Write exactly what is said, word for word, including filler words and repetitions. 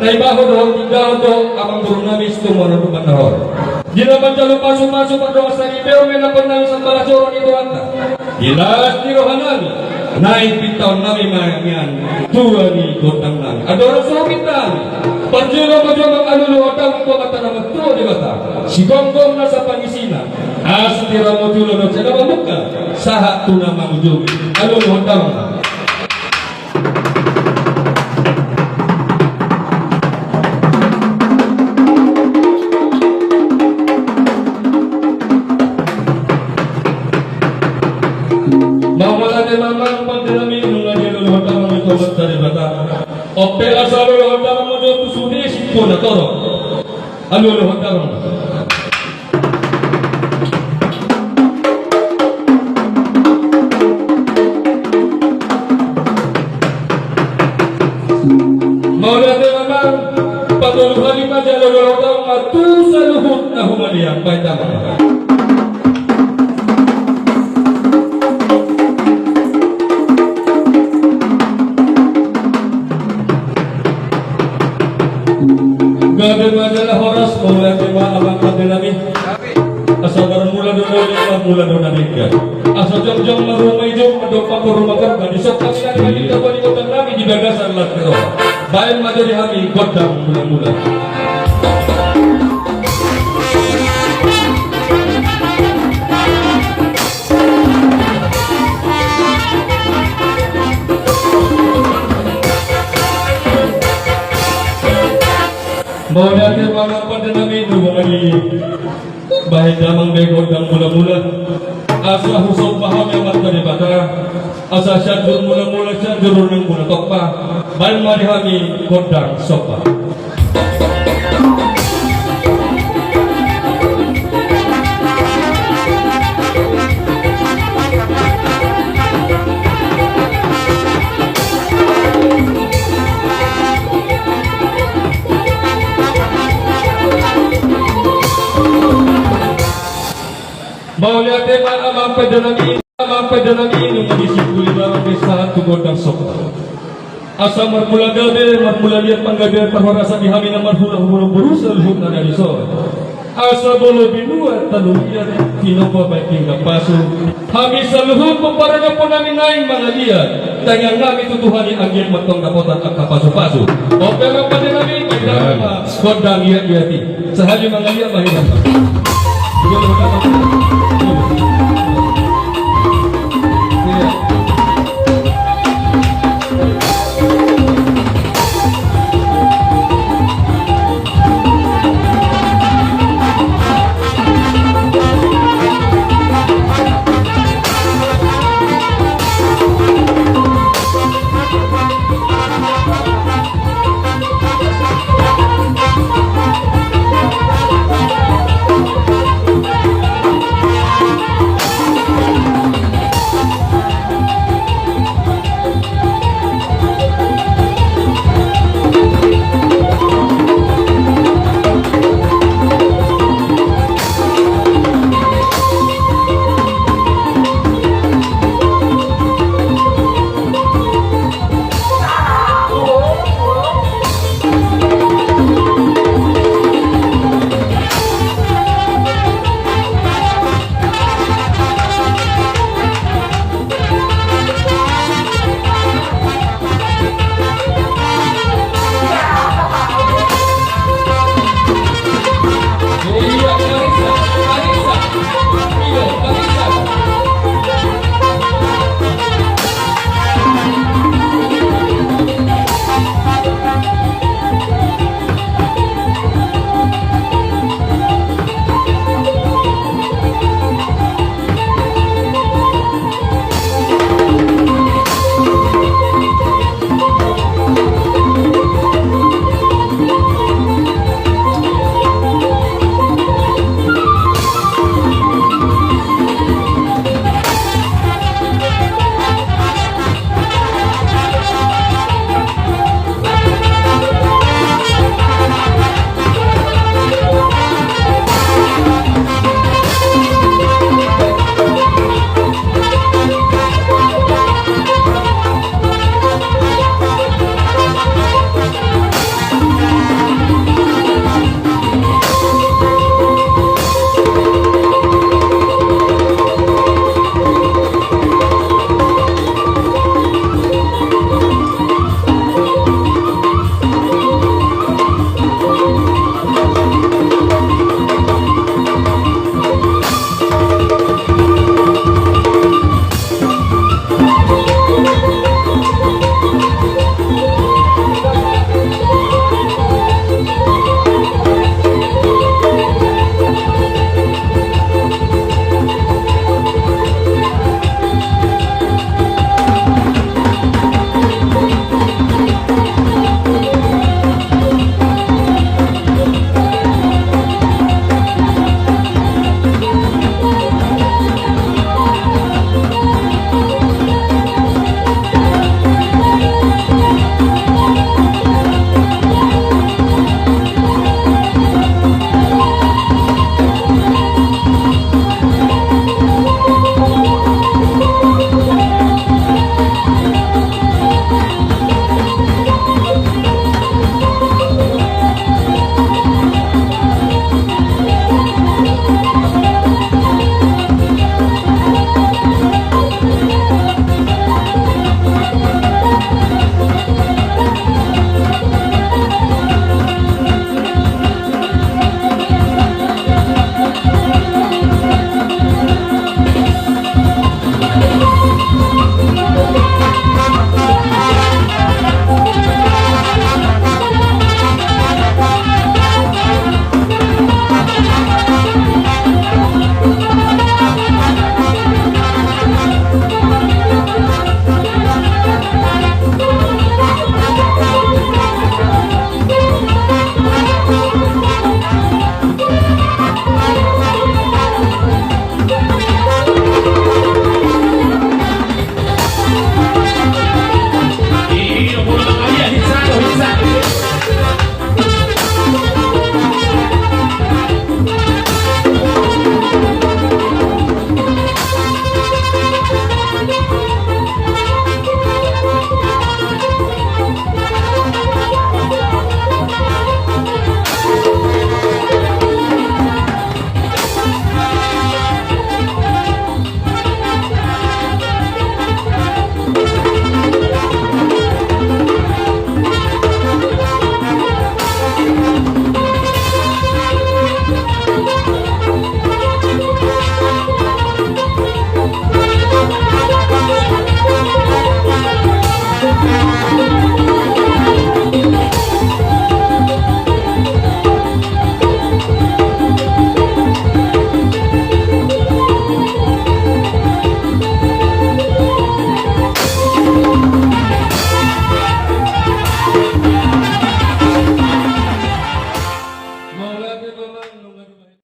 Naibaho dohot tinggal do amangboru nami Situmorang Tuan na horong. Di na manjalo pasupasu pardongan saripeon ma i na pernah sambala joro ni Tuhanta. Di las ni roha nami, naeng pintaon nami ma nian tua ni gondang nami. Andorang so pinta nami, parjolo ma jo amang alualu, hotang tu Amanta na martua Debata, sigomgom nasa pangisina, asa tira ma tu lono cena mamungka, sahat tu na mangujungi. Alualu, hotang. Mauliate ma amang pande nami, nunga dialualuhon damang ma i tu Amanta Debata. On pe asa alualuhon damang ma jo tu sude simpul na torop. Alualuhon damang. Mauliate ma amang, patolu hali ma jalo dohot damang ma tu saluhut na humaliang, baen damang. Gabe ma jala horas, mauliate ma amang pande nami. Asa marmula do na uli, marmula do na denggan. Asa jongjong ma ruma ijo, mandok ma ruma gorga, di songkap sian nami, di gondang nami di bagasan las ni roha. Baen ma jo di hami gondang mula-mula. Mauliate ma amang pande nami, nunga dibaen damang be gondang mula-mula. Asa husomba hami Amanta Debata, asa Sianjur Mula-mula, Sianjur Unang Mula Tompa. Baen ma di hami gondang somba. Mauliate ma amang pande nami, amang pande nami, nunga disimpuli damang be sahat tu gondang somba. Asa marmula gabe, marmula liat panggabean parhorasan di hami na marhula-hula boru saluhutna na dison. Asa molo binua tanu liat, tinompa baen pinggan pasu. Hami saluhut pomparan ni ompu nami naeng mangaliat, tangiang nami tu Tuhan i anggiat ma antong dapotan angka pasu-pasu. On pe amang pande nami, baen damang ma gondang liat-liat i. Sahali mangaliat ma hita.